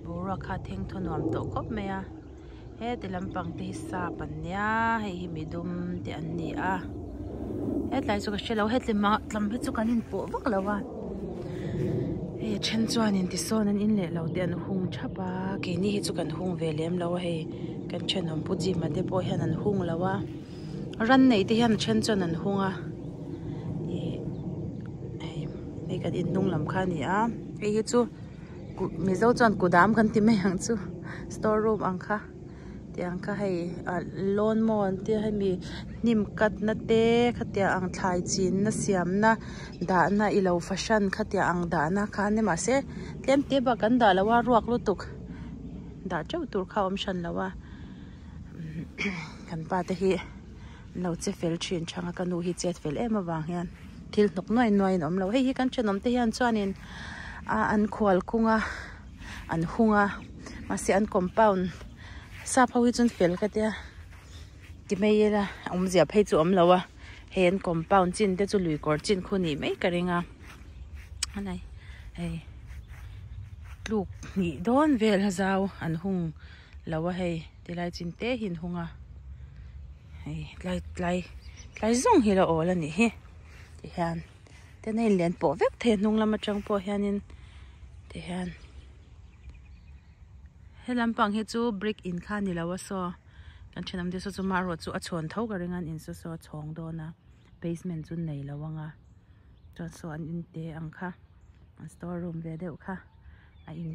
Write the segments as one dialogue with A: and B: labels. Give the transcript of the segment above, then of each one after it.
A: Boruak kha a thengthaw nuam tawh khawp mai a heti lampang te hi sap an nia hei hi midum te an ni a hetlai chu ka hrelo heti lam hi chu kan inpawh vak lo a hei a then chuanin tisawn an in leh lo te an hung thap a keini hi chu kan hung ve lem lo a hei kan thenawm pu Jima te pawh hian an hung lo a ran neih te hian a then chuan an hung a ih hei hei kan inhnung lam kha a ni a hei hi chu. Mizo chuan kudam kan ti mai ang chu store room ang kha tiang kha hei ah lawn maw an tia hemi hnim cut na te khatiang ang thlai chin na siam na dah na ilo fahran khatiang ang dah na kha a ni mahse tlem te bak kan dah lo a ruak lutuk dah teuh tur kha a awm hran lo a kan pa te hi an lo che fel thin chang a ka nu hi chet fel em avang hian thil hnawk nuai nuai in a awm lo hei hi kan thenawm te hian chuanin ah an khual kung a an hung a mahse an compound sap ho hi chuan fel ka tia ti mai ila awmzia phei chu a awm lo a hei an compound chin te chu lui kawr chin khu nih mai ka ring a a hei tluk hnih dawn vel a zau an hung lo a hei tilai chin te hi an hung a hei tlai tlai tlai zawng hi la awl a nih hi ti hian ten a inlen pawh vek thei a hnung lam atang pawh hianin ti hian he lampang hi chu brick in kha a ni lo a saw kan thenawm te saw chu marawh chu a chhawn tho ka ring a an in saw saw a chhawng dawn a basement chu nei lo ang a chuan saw an in te ang kha an store room ve deuh kha. a in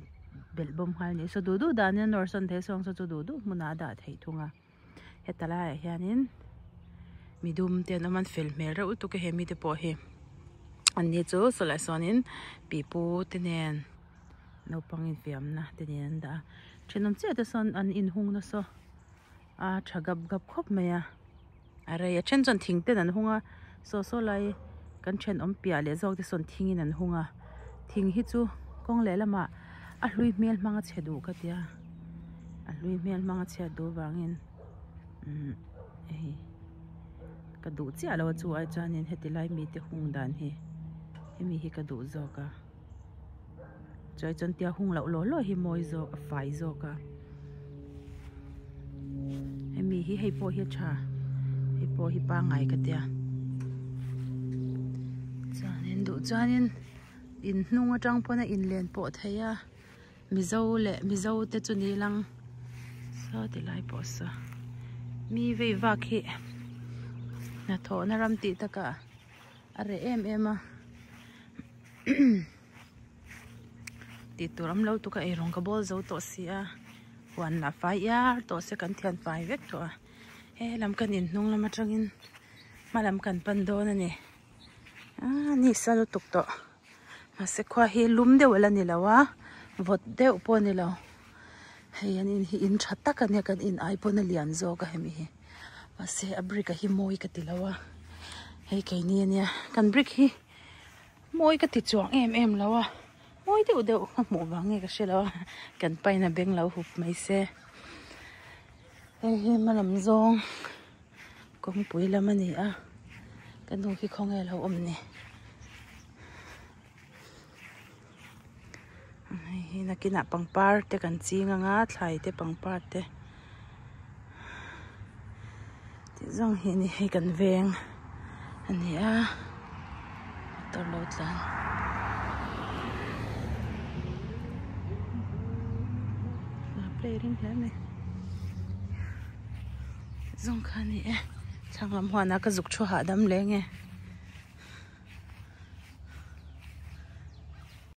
A: belh bawm nghal a ni saw duh duh danin a nawr sawn thei a sawn saw chu duh duh hmunah a dah theih thung a heta laiah hianin midum te an awm a an fel hmel reuh lutuk a he mite pawh hi an ni chu sawlai sawnin pipu te nen naupang infiamna te nen an dah a thenawm chiah te sawn an inhung nasa a tha gap gap khawp mai a. A rei a then chuan thing ten an hung a saw saw lai kan thenawm piah leh zawk te sawn thing in an hung a thing hi chu kawng leh lamah a hlui hmel hmang a chhe duh ka tia a hlui hmel hmang a chhiat duh vangin umm hei ka duh chiah lo a chu ai chuanin heti lai mite hung dan hi hemi hi ka duh zawk a chuai chuan tia hung loh law law hi mawi zawk a fai zawk a hemi hi hei pawh hi a tha hei pawh hi pangai ka tia chuanin duh chuanin in hnung atang pawn a inlen pawh thei a mizo leh mizo te chu ni lang saw ti lai pawh saw mi vei vak hi hnathawhna ram tih takah a reh em em a. Tih tur awm lo tuk a eirawng ka bawl zo tawh si a huan lah fai iar tawh se kan thian fai vek tawh a he lam kan in hnung lam atangin hma lam kan pan dawn a ni aaa ni sa lutuk tawh mahse khua hi lum deuh ala ni lo a vawt deuh pawh a ni lo hei an in hi in tha tak a nia kan in ai pawn a lian zawk a hemi hi mahse a brick a hi mawi ka ti lo a hei keini ania kan brick hi. Mawi ka ti chuang em em lo a, mawi deuh deuh ka hmuh vang nge ka hre lo a, kan pain a beng lo hup mai se. Hei hi hma lam zawng kawngpui lam a ni a, ka nu khi khawnge lo awm ni. Hei hi nakinah pangpar te kan ching ang a, thlai te pangpar te tih zawng hi a ni hei kan veng a ni a motor lo tlan. Play ring hle mai zawng kha a ni e thlang lam huanah ka zuk thu hahdam leng e.